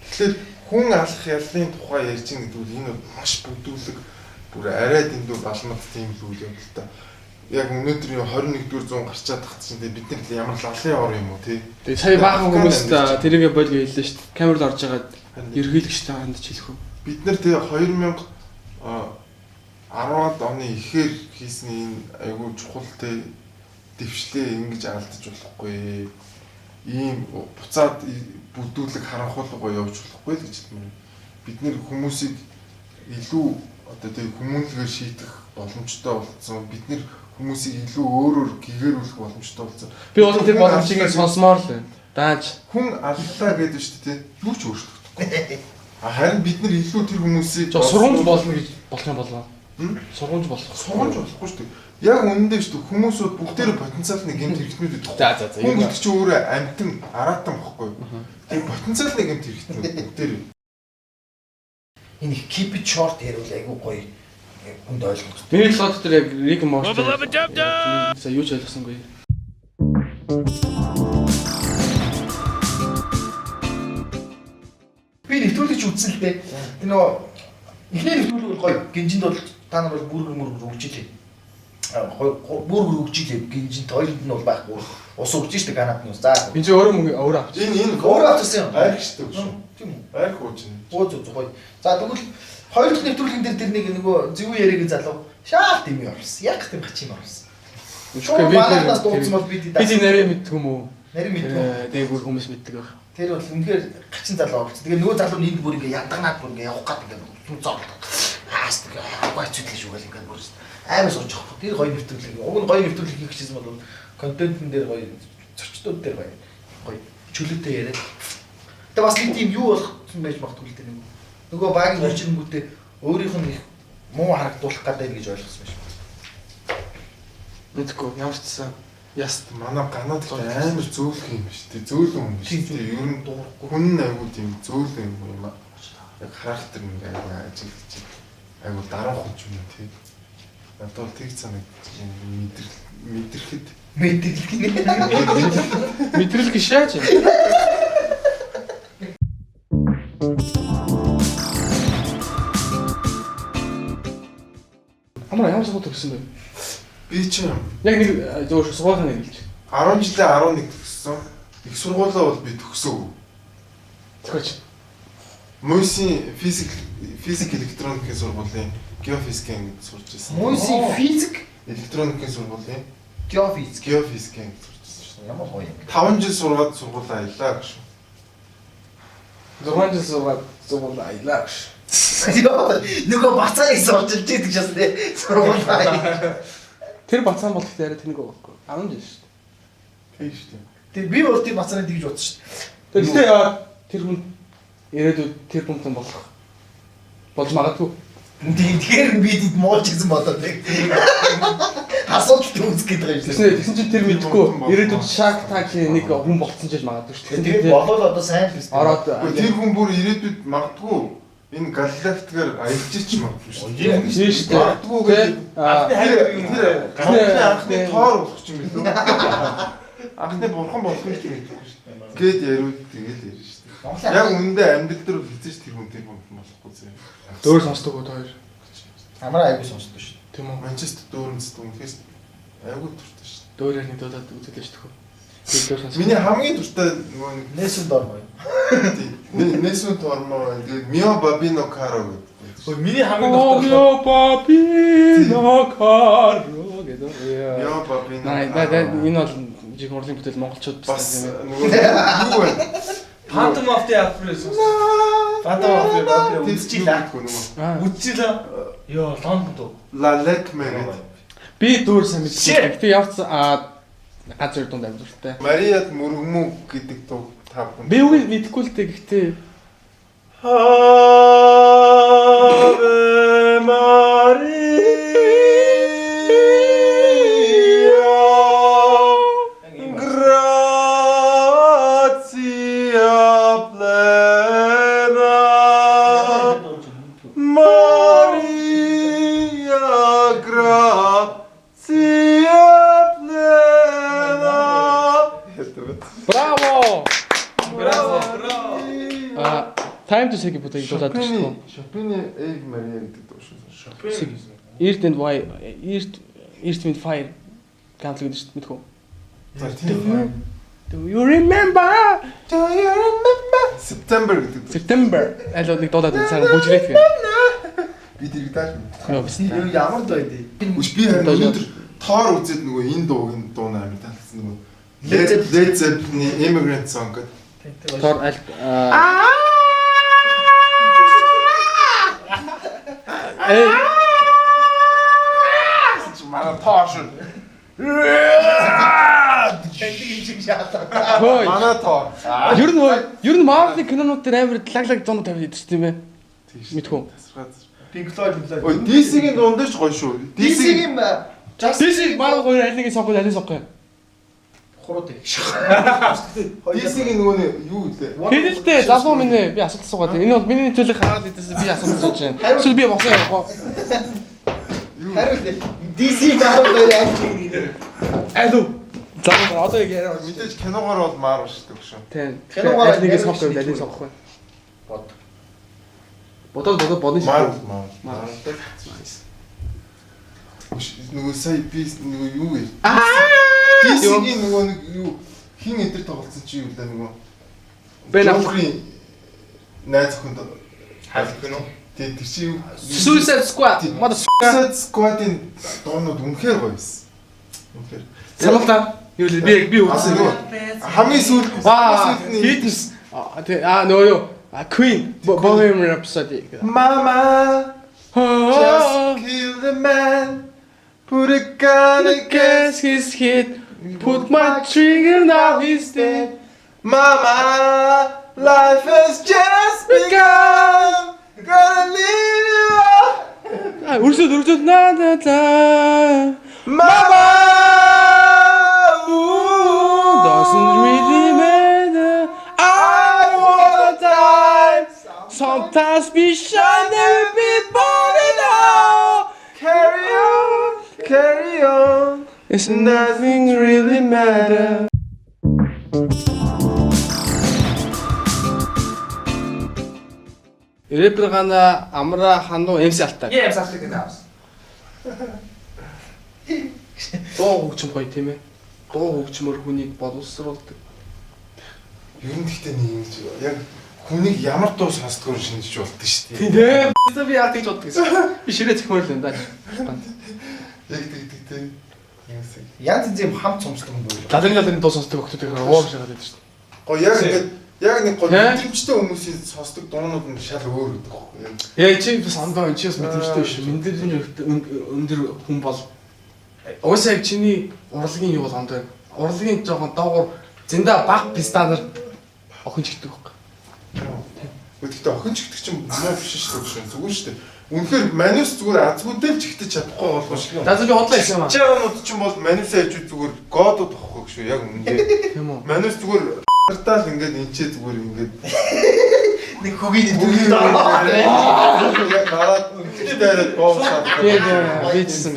Тэгэхээр хүн алах яллын тухай ярьж байгаа гэдэг нь энэ бол маш бүдүүлэг бүр арай дэндүү балмад тийм л үйл явдал та. Яг өнөөдөр 21-р зуун гарчаад тахт чинь тэ бид нар ямар лалын ор юм уу тэ. Тэгээ сая баахан хүмүүс тэрийгэ боль гэж хэллээ шүү дээ. Камерд орж байгаа ерхийлэгчтэй хандж хэлэх үү? Бид нар тэ 2010-ад оны ихээр хийсэн энэ айгүй чухал тэ дэвшлээ ингэж алдаж болохгүй. Ийм буцаад бүдүүлэг харанхуулгаа явж болохгүй л гэж хэлмээр. Бид нэр хүмүүсийг илүү одоо тэг хүмүүнлэгээр шийдэх боломжтой болсон. Бид нэр хүмүүсийг илүү өөрөөр гэгэрүүлэх боломжтой болсон. Би бол тэр боломжийг сонсомоор л байна. Дааж хүн аллаа гэдэг шүү дээ. Юу ч өөрчлөгдөхгүй. А харин бид нар илүү тэр хүмүүсийг сургамж болно гэж болох юм болов. Сургамж болох. Сургамж болохгүй шүү дээ. Яг үнэндээ шүү дээ. Хүмүүсүүд бүгдээрээ потенциал нэг гэмт хэрэгтнүүд гэдэг. За за за. Хүн гэдэг чинь өөрөө амтан, араатан бохгүй. Тэр потенциал нэг гэмт хэрэгтнүүд бүгдээрээ. Энэ keep it short ярил айгүй гоё хүнд ойлгох. Миний толгой дотор яг Rick and Morty. За юу ч ойлгосонгүй. Би нэвтрүүлэгч үзсэн л дээ. Тэр нөгөө эхний нэвтрүүлэг бол гоё. Гинжинд бол та нар бол бүргэр мөргөр өгч илээ. Бүргэр өгч илээ. Гинжинд хоёронд нь бол байхгүй. Ус өгч штэ Канадны ус. За. Энэ чи өөрөө мөнгө өөрөө авч. Энэ өөрөө авчихсан юм. Арх штэ шүү. Тийм үү? Арх ууж байна. Өө зүг зүг гоё. За тэгвэл хоёр дахь нэвтрүүлгэн дээр тэр нэг нөгөө зөв яриаг залуу шаалт юм оруулсан. Яг тийм хачин оруулсан. Шууд манайхнаас дуудсан бол бид Би тийм нарийн мэддэг юм уу? Нарийн мэддэг. Тэгээ бүр хүмүүс мэддэг байх. Тэр бол үнэхээр хачин залуу оруулсан. Тэгээ нөгөө залуу нь энд бүр ингээ ядагнаад бүр ингээ явах гад ингээ зүг зорлоо. Аас тэгээ гойцүүлээ шүү гэл ингээ бүр амар сууж байгаа. Тэр гоё нэвтрүүлэг. Уг нь гоё нэвтрүүлэг хийх гэжсэн бол контентын дээр гоё, зочдууд дээр гоё. Гоё чөлөөтэй яриад. Тэгээ бас нэг тийм юу болгосон байж магадгүй л дээ нэг. Нөгөө багийн хүчрэнгүүтээ өөрийнх нь их муу харагдуулах гэдэг гэж ойлгосон байх шүү. Мэдгүй ямар ч гэсэн яс манай ганаад амар зөөлөх юм биш үү? Зөөлөн хүн биш үү? Ер нь хүн нь айгүй тийм зөөлөн юм аа. Яг характер нэг айгүй ажиглаж айгүй даруухан ч юм уу тий. Надад бол тэг санагдчих мэдрэл мэдрэхэд мэдрэл гинэ. Мэдрэл гэж яаж юм? Амар ямар сургууль төгссөн бэ? Би чинь яг нэг зөвхөн сургуулийн нэг хэлж. 10 жилээ 11 төгссөн. Их сургуулаа бол би төгсөөгүй. Төгөөч. Мөсийн физик электроникийн сургуулийн Геофизикийн ангид сурч ирсэн. Муйсын физик, Электроникийн сургуулийн геофизик. геофизикийн ангид сурч ирсэн шүү Ямар гоё юм. дээ. 5 жил сургаад сургуулаа аяллаа гэж. 6 жил сургаад сургууль аялаа гэж. Йоо, нөгөө бацааг сурчилж идэг шээс нэ. Сургуулаа. Тэр бацаан бол ихтэй арай тэнэг байгаа байхгүй. 10 жил шүү дээ. Тийм шүү дээ. Тэг би бол тийм бацааны тэгж бодсон шүү дээ. Тэр ихтэй яваад тэр хүн ирээдүйд тэр хүнтэн болох болж магадгүй. Тийм тэгэхээр би тэд муулж гэсэн бодоод тэг. Асуудал үүсэх гээд байгаа юм шиг. Тэгсэн чинь тэр мэдгүй ирээдүйд Shark Tank-ийн нэг хүн болцсон ч гэж магадгүй шүү дээ. Тэгээд болвол одоо сайн л үстэй. ороод Үгүй тэр хүн бүр ирээдүйд магадгүй энэ галактикаар аялж ч магадгүй шүү дээ. Тийм шүү дээ. Магадгүй гэдэг. Аа, Тэр тэр Монголын анхны тоор болох ч юм билүү. Анхны бурхан болох юм ч мэдэхгүй шүү дээ. Гээд яриуд тэгээд ярина шүү дээ. Монголын Яг үнэндээ амьдрал дээр бол хэзээ ч тэр хүн тэр хүн болохгүй зэ. дөөр сонсдог уу та хоёр? Амар айгуу сонсдог шүү дээ. Тийм үү? Манчестер дөөрөнцөд үнэхээс айгүй дуртай шүү дээ. Дөөрээр нэг дуудаад үзэлээ шүү дээ. Тэр дөөр сонсдог. Миний хамгийн дуртай нөгөө нэг Нээсэн дор гоё. тийм Несүн Тормоо тэгээд Мио Бабино Каро гэдэг. Ой миний хамгийн дуртай. Мио Бабино Каро гэдэг. Мио Бабино. Най, най, энэ бол жиг хурлын бүтээл монголчууд бас бас юм. нөгөө юу вэ? Phantom of the Opera сонссон. Phantom of the Opera үзчихлээ. Нөгөө Аа. Үзчихлээ. Йоо, Лондонд уу. La Lekme гэдэг. Би дөөр сайн мэдсэн. Гэтэ явц аа ганц хоёр дунд амар дуртай. Мариад мөргмүү гэдэг дуу та бүхэн. Би үгүй мэдэхгүй л дээ гэхдээ Ave Maria Gratia plena Maria Gratia plena Браво! Браво. Браво. Аа, Time to say бүтээг дуулаад байна шүү дээ. Chopin-ы Ave Maria гэдэг дуу шүү. Chopin. Earth and Wire, Earth Wind Fire ганц гэдэг шүү дээ мэдхүү. За тийм. Do you remember Do you remember September гэдэг дуу. September аль нэг дуулаад байсан бүжрээд гэх. Би тэрийг дааш мэдсэн. Йоо биш. Юу ямар доо дээ. Үгүй би харин өнөөдөр тоор үзээд нөгөө энэ дууг нь дуу амар таалагдсан нөгөө Led Zeppelin-ийн Immigrant Song гэдэг. Тоор аль аа Э Манай тоор шүү. Таньдаг юм шиг шаалаа. хөөе. Манай тоор. Ер нь хөөе. Ер нь Marvel-ийн кинонууд дээр амар лаг лаг зонууд тавиад идэв тийм ээ. Мэдхүү. Тасархаа. Pink Floyd Floyd. Ой, DC-ийн дуун дээр ч гоё шүү. DC-ийн DC-ийн Justin DC Marvel хоёр аль нэгийг сонгох, аль нэг сонгох юм? хуруу тэг. DC-ийн нөгөө нэг юу үлээ? Хэлэлтэй залуу минь ээ, би асуулт асуугаад. Энэ бол миний төлөв хараад идэсэн би асуулт асууж байна. Эсвэл би босон явах уу? Хариу л DC Marvel хоёр аль нэг юм. Аль үү? Залуу одоо яг яриа. Мэдээж киногоор бол Marvel шүү дээ шүү. Тийм. Киногоор Аль нэгийг сонгох юм, аль нэг сонгох вэ? Бод. Бодоод бодоод бодно шүү. Marvel Marvel. Нөгөө сая би нөгөө юу вэ? DC-ийн нөгөө нэг юу хин эдэр тоглолцсон чи юу лээ нөгөө Ben Affleck. Joker-ийн найз охинд Харах гэнэ үү? тий тэр чи юу Suicide Squad. Mother Suicide Squad-ын дуунууд үнэхээр гоё байсан. Үнэхээр. Саналта. Юу л би яг би Бас үзсэн. нөгөө хамгийн сүүл Ваа, сүүлд нь Beatles. А тий а нөгөө юу? А Queen Bohemian Rhapsody. Mama just kill the man put a gun against Against his head, put my trigger now he's dead. Mama life has just begun gonna leave you all А өрсөд өрсөд на на на. Mama ooh, Doesn't really matter. I wanna die. Sometimes we shine and be born at all. carry on carry on It's nothing really matter. Рэпер гана Амра хануу MC Алтай. Yeah, I'm in the house. Дуу хөгжим гоё тийм ээ. Дуу хөгжмөр хүнийг боловсруулдаг. Ер нь гэхдээ нэг юм чи яг Хүнийг ямар дуу сонсдгоор шинжиж болдог шүү дээ. Тийм ээ. Би яг тэгж боддог гэсэн. Би ширээ зөхмөр л юм даа. Яг тэг тэг. Юмсэг. Янз янз юм хамт сонсдог юм буюу. Лалын дуу сонсдог хүмүүс уур шагаад байдаг шүү дээ. Гоо яг ингээд яг нэг гоо Тэ? мэдрэмжтэй хүмүүсийн сонсдог дуунууд нь шал өөр гэдэг байхгүй юу? Яа чи бас ондоо чи бас мэдрэмжтэй биш. Мэдрэмж өндөр хүн бол угаасаа яг чиний урлагийн юу бол ондоо. Урлагийн жоохон доогуур зэндээ баг пистанаар охин чигдэг байхгүй. Гэхдээ охин ч гэдэг чинь муу биш шүү дээ. Зүгээр шүү дээ. Үнэхээр манус зүгээр азгүйдэл ч ихтэй чадахгүй болгоо шүү. За би худлаа хийсэн юм аа. Чаганууд чинь бол манусаа хажуу зүгээр годууд واخхой шүү. Яг үнэндээ. Тийм үү. Манус зүгээр тартаал ингээд энчээ зүгээр ингээд Нэг хөгийн үгийн дараа. Яг гараад үнэхээр дайраад боомсаад. Тийм тийм би ч гэсэн.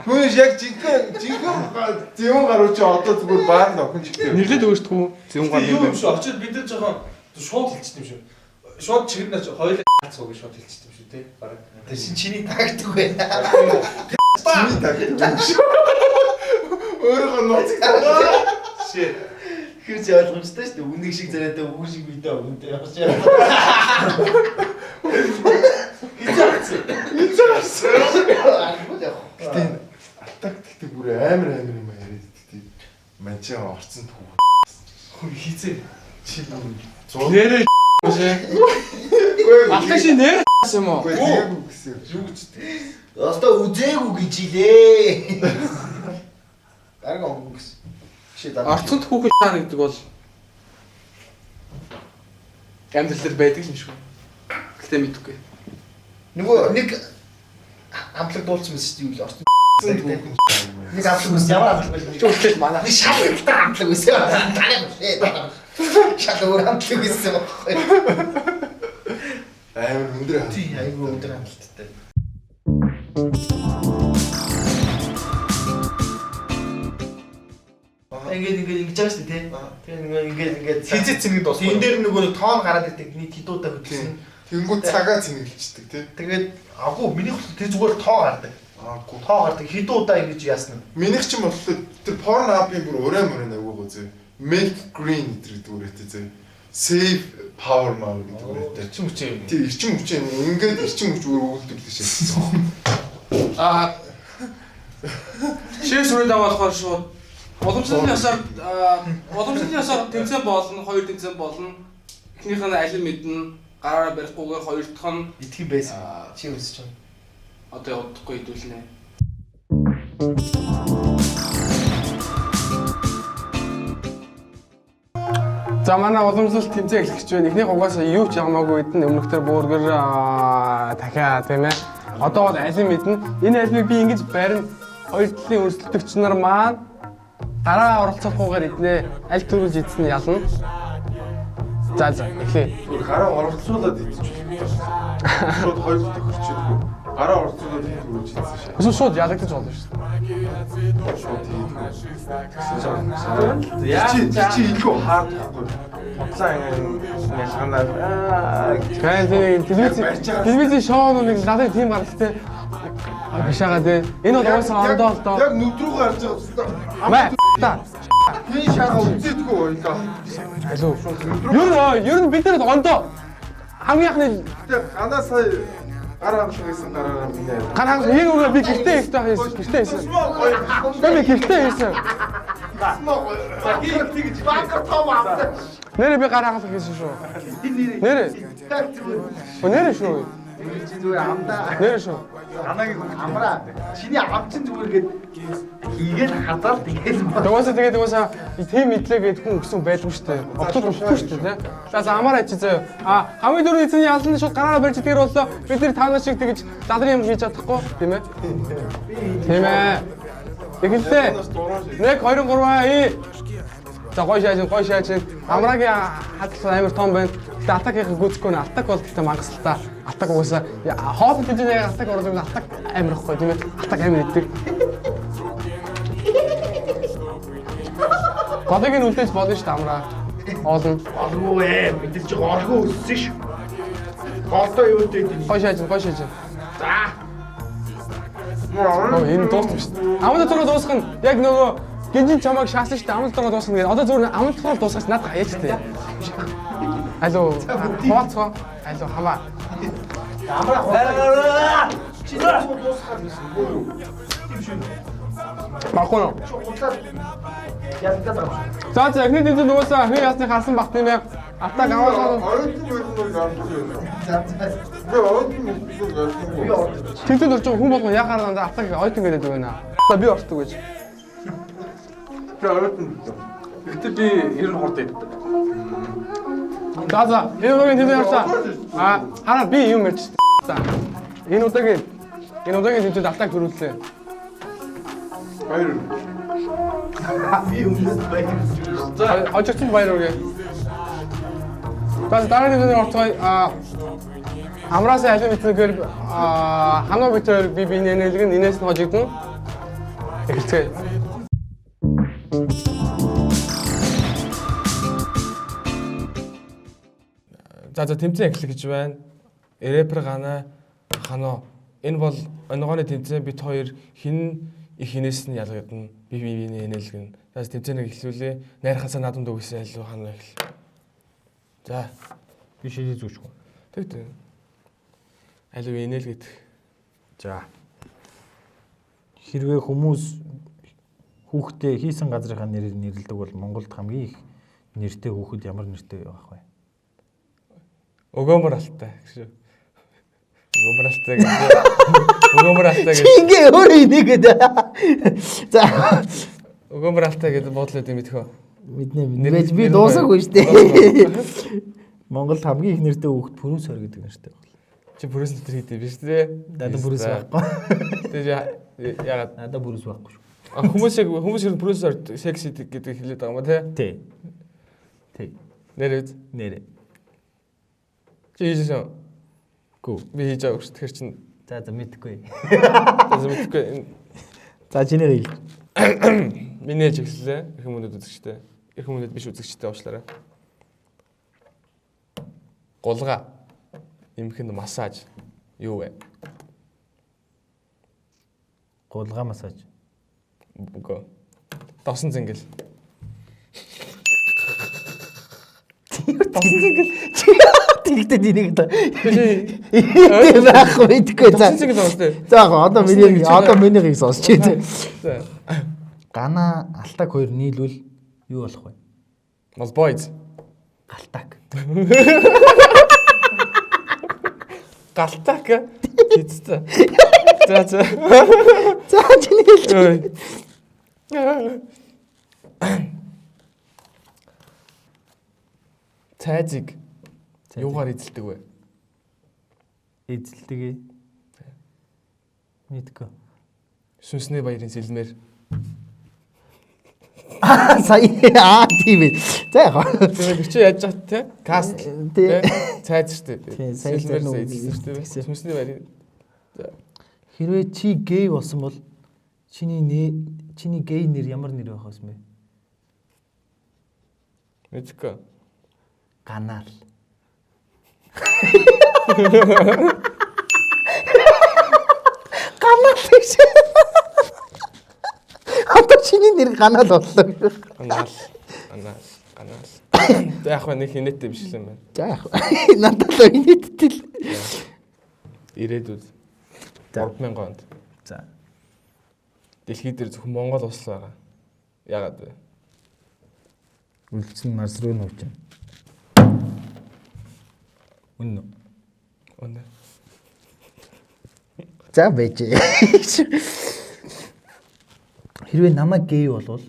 Түүнээс яг жинхэнэ жинхэнэ зэвүүн гаруй чи одоо зүгээр баанд охин ч ихтэй. Нэрлээд өөртгөө зэвүүн гар Юу юм шүү. Очоод бид нар жоохон шууд хэлчихсэн юм шүү. Шууд чигнэ очиж хоёулаа цууг шууд хэлчихсэн юм шүү тий. Бараг. Тэр чинь чиний тактик байна. Чиний тагдаг юм шүү. Өөрөөр нууцдаг. Шээ. Тэгэхээр чи ойлгомжтой шүү дээ. Үнэг шиг зарайтай үгүй шиг бидээ өгөнтэй явж байна. Альбуу яг. Гэтэ энэ алтак гэхдээ бүр амар амар юм яриад идэх тийм. Манчаа орцсон түүх. Хөө хийцээ. Чи бүр 100 Нэрээ шээ. Алтан ши нэрээ юм уу? Үгүй тэгээгүй гэсэн. Юу гэж Өстө үзээгүй гэж илээ. Дарга өнгө гэсэн. Чи дараа. Орцонд хүүхэн шаана гэдэг бол амьдрал дээр байдаг юм шиг. Гэтэ мэдэхгүй. Нөгөө нэг амтлаг дуулсан мэт шүү дээ юу л орсон. Орцсон түүх. Нэг амтлаг үс ямар амтлаг вэ? Чи үлдээл манай. Нэг шал хятад амтлаг үс. Таны шээ. Шал өөр амтлаг үссэн байхгүй. Амар өндөр хаа. Тий, айгүй өндөр амталттай. Ингээд ингээд ингэж байгаа шүү дээ тий. Тэгээ нөгөө ингээд ингээд Хизээ цэнийг дуусгах. Тэн дээр нөгөө нэг тоон гараад ирдэг нийт хідуудаа хөдөлсөн. Тэнгүүд цагаа цэнгэлждэг тий. Тэгээд агуу миний хувьд тэр зүгээр тоо гардаг. Аагүй. Тоо гардаг хідуудаа ингэж яасан нь. Минийх чинь болохоор тэр Pornhub-ын бүр урай мөрөө агуу гоо зөө. Make green гэдэг үрээтэй зөө. Save power mode гэдэг үрээтэй. Эрчим хүчээ юм. Тий, эрчим хүч юм. Ингээд эрчим хүч өөр өгүүлдэг л шээ. Аа. Шээ сүрээд аваа болохоор шууд уламжлалын ёсоор тэмцээн болно, хоёр тэмцээн болно. Эхнийх нь аль мэднэ, гараараа барихгүйгээр хоёр дахь нь Итгэн байсан. Чи өсөж байна. одоо удахгүй хэдүүлнэ. За манай уламжлалт тэмцээн эхлэх гэж байна. Эхнийх угаасаа юу ч ямаагүй үед нь өмнөх төр бүргэр дахиа тийм ээ. Одоо бол алин мэднэ. Энэ алимыг би ингэж барина. Хоёр талын өрсөлдөгч нар маань гараа оролцохгүйгээр иднэ. Аль төрүүлж идсэн нь ялна. За за эхлэе. Зүгээр гараа оролцуулаад идчих болох. Шууд хоёр тохирчдэггүй. Гараа оролцуулаад идэх идсэн шээ. Эсвэл шууд ялагдаж болно шүү дээ. Шууд хийдэггүй. Чи чи илүү хаард байхгүй. Худлаа ингэ ялганаа. Аа гэж. Тийм тийм телевиз телевизийн шоу нэг лалын тим гаралтай. Бишаага тий. Энэ бол угаасаа ондоо л доо. Яг нүд рүү гарч байгаа. Мэ та. Хин шагаа үзээдгүй ойлоо. Алуу. Ер нь бид нар ондоо хамгийн анхны Гэтэ ганаа сая гар хангалах гэсэн гараараа миний айл. гар хангах энэ үрээ би гэртээ ихтэй хийсэн. Гэртээ хийсэн. Би гэртээ хийсэн. Банкер том амтлаг. Нэрээ би гар хангалах хийсэн шүү. Нэрээ. Нэрээ шүү. Чи зүгээр амдаа. Нэрээ шүү. Анагийн амраа. Чиний ам чинь зүгээр ингээд хийгээл хазаал тэгээл. Угаасаа тэгээд угаасаа тийм мэдлээ гээд хүн өгсөн байдгүй шүү дээ. Октод өгөхгүй шүү дээ, тий. За за амаараа чи заяа. А хамгийн дөрөв эзэн ялан шууд гараараа барьж идэхэр боллоо. Бид нэр та нар шиг тэгж лалрын юм хийж чадахгүй, тийм ээ. Тийм ээ. Эхэллээ. 1 2 3 и. За гой шааж, гой шааж. Амрагийн хадлал амар том байна. Гэтэ атакийн гүйцэхгүй нэ. Атак бол гэтэ мангас л та. Атак угаасаа хоолны хэмжээний яг атак оруулах юм атак амар ихгүй тийм ээ. Атак амар идэг. Голыг нь үлдээж болно шүү дээ амраа. Оолно. Голгүй ээ. Бид нар чи голгүй өссөн ш. Голдоо юу гэдэг Гой шааж, гой шааж. За. Оо энэ дуусна шүү дээ. Амраа туруу дуусгах нь яг нөгөө гинжин чамайг шаасан шүү дээ. Амраа туруу дуусгах нь. Одоо зүгээр амраа туруу дуусгах надад хаяач тээ. Алуу хуваалцгаа. Алуу хамаа. Амраа. Чи дуусгаад байсан үгүй юу? Баггүй юу? Чи худлаа ялгаад байгаа юм шиг. За за эхний тэмцээн угаасаа эхний ясны харсан баг тийм ээ. Алтаа гаваалаа. Оюутан байсан бол ялсан юм. За за. Би оюутан байсан бол ялсан. Би ордог. Тэмцээнд орж байгаа хүн болгон яхаар дандаа алтаа гэх ойтон гэдэг байна. За би ордог гэж. Би оюутан байсан. Гэтэ би ер нь хурд иддэг. За за энэ удаагийн тэмцээн явцаа. А хараа би юм ярьж. За энэ удаагийн тэмцээнд алтааг төрүүллээ. Баяр. Би өмнөөс баяр. За хожигдсон баяр үргээ. За дараагийн тэмцээнд орцгоё. А Амраасаа алин битнэгээр ханаа битээр би биенээ нэлгэн энэс нь хожигдно. Эхэлцгээе. За за тэмцээн эхлэх гэж байна. Рэпер гана хано. Энэ бол онгооны тэмцээн бит хоёр хин их хинээс нь ялгагдана. Би биенээ нэлгэн. За тэмцээнийг эхлүүлээ. Найрхасаа наадамд өгсөн алуу хано эхэл. За Би шилээ зүүшгүй. тэг тэг. Алуу инээлгэт. За. Хэрвээ хүмүүс хүүхдээ хийсэн газрынхаа нэрээр нэрлэдэг бол Монголд хамгийн их нэртэй хүүхэд ямар нэртэй байх вэ? Өгөөмөр алтай гэж. Өгөөмөр алтай гэж. Өгөөмөр алтай гэж. Ингээ өөрөө инээгээд. За. Өгөөмөр алтай гэдэг буудлаад юм мэдхөө. Мэднэ Нэр- мэднэ. Би нэр дуусаагүй шүү дээ. Монголд хамгийн их нэртэй хүүхэд Пүрүсор гэдэг нэртэй байна. Чи бүрээс дотор хийдэг биш үү? Надад бүрээс байхгүй. Тэр яагаад Надад бүрээс байхгүй шүү. хүмүүс яг хүмүүс ер нь бүрээс секси гэдэг хэлээд байгаа юм ба тий? Тий. Тий. Нэр үз. Нэрээ. Чи хийжсэн. Гүү. Би хийж байгаа шүү. Тэгэхээр чин За за мэдгүй. за мэдгүй. За чиний хэл. Миний ээж эхэллээ. Эрхэм хүндэт үзэгчтэй. Эрхэм хүндэт биш үзэгчтэй уучлаарай. Гулга. Эмхэн массаж. Юу вэ? Гулга массаж. Үгүй. Досон зингэл. Досон зингэл. Тэгтээ инээгээд. Би Байхгүй мэдгүй. За. Досон зингэл байна тий. За яг одоо миний одоо минийхийг сонсч тий. За. Гана алтак хоёр нийлвэл юу болох вэ? Мол бойз. Галтак. Галтак. Хизсэн. За за. За чиний хэл. Ой. Цайзыг юугаар эзэлдэг вэ? Эзэлдэг ээ. Мэдгүй. Сүнсний баярын сэлмээр. Сая аа тийм ээ. За яг. Тэр чи яаж чат те? Каст. Тий. Цайз штэ. Тий, сая Сэлмээр зэрэг эзэлсэн штэ. тэгсэн. Сүнсний баярын. Хэрвээ чи гей болсон бол чиний чиний гей нэр ямар нэр байх вэ? Мэдгүй. Ганаал. Ганаал гэж. Одоо чиний нэр ганаал боллоо. Анаал. Анаал. Анаал. За яг нэг хинээтэй биш л юм байна. За яг. Надад л инээдтэл. Ирээдүйд За. 3000 онд За. дэлхий дээр зөвхөн Монгол улс байгаа. Яагаад вэ? Үлдсэн Марс руу нуучин. Үнэн үү? Үнэ. За байж. Хэрвээ намайг гей болвол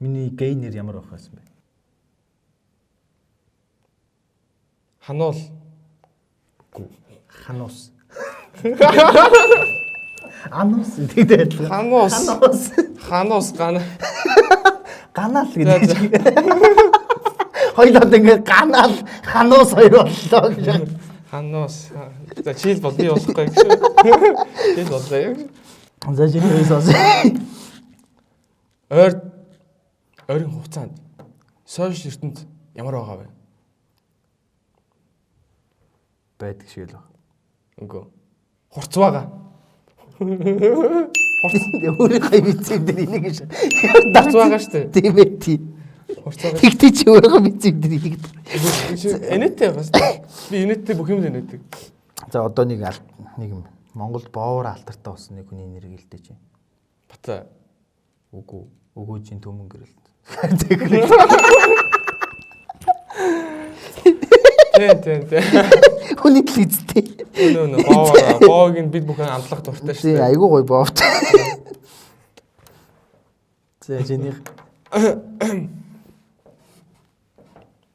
миний гей нэр ямар байх вэ? Хануул. Ханус. Анус гэдэг адилхан. Хануус. Хануус. Хануус гана. Ганаал гэдэг чинь. Хоёлоод ингээ ганаал хануус хоёр боллоо гэж. Хануус. За чийл бол би болохгүй гэж. Чийл боллоо яг. За чиний сонс. Ойр ойрын хугацаанд сошиал ертөнд ямар байгаа вэ? Байдаг шиг л баг. Үгүй. Хурц байгаа. Өөрийнхөө мэдсэн юм дээр энийг гэж. Хурц байгаа шүү дээ. Тийм ээ тий. Хурцаа. Тэгтээ чи өөрөө мэдсэн юм дээр хийгээд. Энэтэй бас. Би энэтэй бүх юм л энэтэй. За одоо нэг нэг юм. Монголд боовор алтартай болсон нэг хүний нэрийг хэлдэг чи. Бата. Үгүй. Өгөөжийн төмөн гэрэлт. Тэн тэн тэн. Хүний тал эзтэй. Нөө нөө боовор боог нь бид бүхэн амтлах дуртай шүү Тий, дээ. айгүй гоё боовт. За чинийх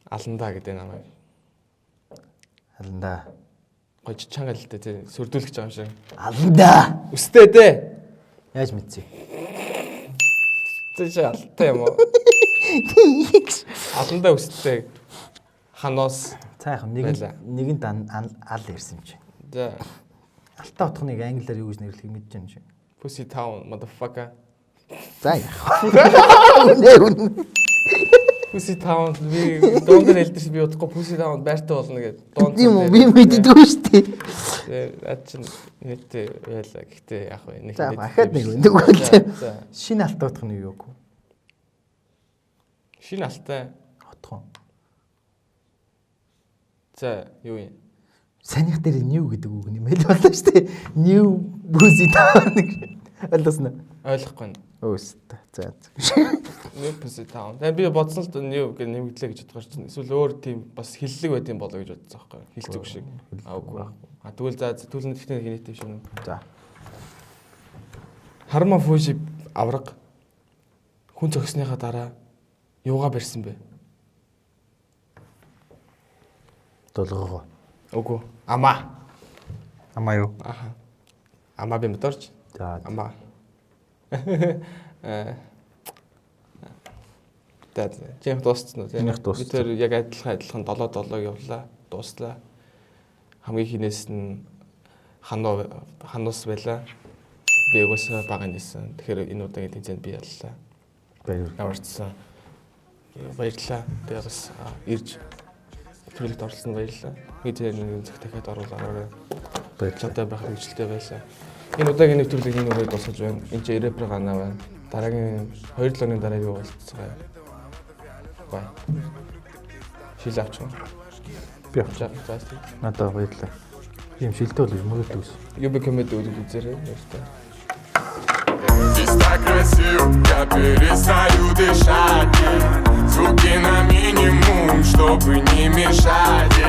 Аландаа гэдэг намайг. аландаа. Гой чанга л дээ тий. Сөрдүүлэх гэж байгаа юм шиг. Аландаа. Өстэй дээ. Яаж мэдсэн? Тэ чи алтай юм уу? Аландаа өстэй. Ханоос. За яг нэг Байлаа. нэгэнд ал ярьсан юм чи. За Алтаа утгыг англиар юу гэж нэрлэхийг мэдэж байна чи. Pussy Town motherfucker. За яах вэ? Үнэ үнэ. Pussy Town би дуун дээр хэлдэг чи би удахгүй Pussy Town байртай болно гэдэг. Дуун Тийм үү би мэддэггүй шүү дээ. Наад чинь нийтээ байлаа. Гэхдээ яг вэ нэг За нийттэй ахаад нэг биш. нэг үгүй. За, За Шинэ алтаа утга нь юу вэ? шинэ алтай. Отхон. За юу юм? Санийх дээр new гэдэг үг нэмэл боллоо шүү дээ. New Pussy Town гэж. Ойлгосон уу? Ойлгохгүй байна. Өөстөө. За. New Pussy Town. Тэгээ би бодсон л да new гэж нэмэгдлээ гэж бодохоор чинь эсвэл өөр тийм бас хиллэг байд юм болоо гэж бодсон байхгүй юу? Хилцэг шиг. Аа үгүй. А тэгвэл за тэгвэл нэгтэй нэг нийтээ биш юм. За. Харма Фужи авраг хүн зогсныхаа дараа юугаа барьсан бэ? Дулгоогоо. Үгүй. Амаа. Амаа юу? Аха. Амаа би моторч. За. Амаа. Э. За тийм дууссан уу тийм. Минийх дууссан. Би тэр яг адилхан 7 7 явлаа. Дууслаа. Хамгийн хинээс нь хануу хануус байла. Би угаасаа бага нээсэн. Тэгэхээр энэ удаагийн тэмцээнд би яллаа. Баяр. Ямарчсан. Баярлалаа. Тэгээ бас ирж төрөлд оролцсон баярлалаа. Би тэр нэг цаг дахиад оруулаарай. Баярлалаа. Чадаа байх хөгжилтэй байлаа. Энэ удаагийн нэвтрүүлгийг энэ үрээд дуусгаж байна. Энд чи рэпер ганаа байна. Дараагийн 2 7 өдрийн дараа юу болцгаая. Бай. Шил авчих уу? Би авчих. За за. Надад баярлалаа. Ийм шилдэ бол мөрөд үс. UB comedy үзэл үзээрэй. Баяртай. Здесь так красиво, я перестаю дышать. Звуки на минимум, чтобы не мешать.